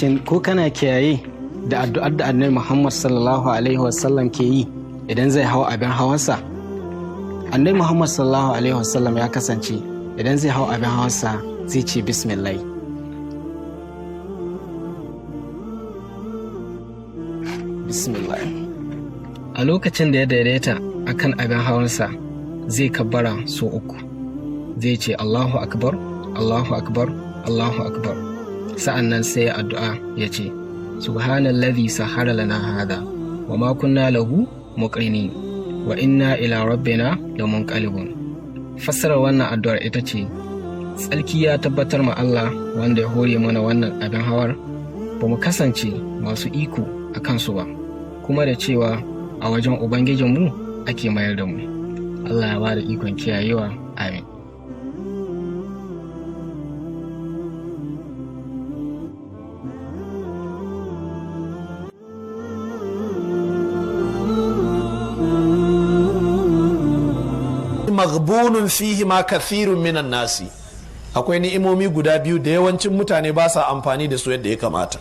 Shin ko kana kiyaye da addu'ar da Annabi Muhammad sallallahu alaihi wasallam ke yi idan zai hau abin hawansa? Annabi Muhammad sallallahu alaihi wasallam ya kasance idan zai hau abin hawansa zai ce bismillah. Bismillah. A lokacin da ya daidaita akan abin hawansa zai kabbara so uku. Zai ce Allahu akbar, Allahu akbar, Allahu akbar. Sa'an nan sai ya addu'a ya ce, Subhanallazi sahara lana hada wa ma kunna lahu muqrinin wa inna ila rabbina lamunqalibun. Fassarar wannan addu'ar ita ce, Tsarki ya tabbatar ma Allah wanda ya hore mana wannan abin hawar, ba mu kasance masu iko a kansu ba, kuma da cewa a wajen Ubangijinmu ake mayar da mu. Allah ya ba da ikon kiyayewa, amin. Maghbunun fihi ma kathirun minan nasi. Akwai ni'imomi guda biyu da yawancin mutane ba sa amfani da su yadda ya kamata.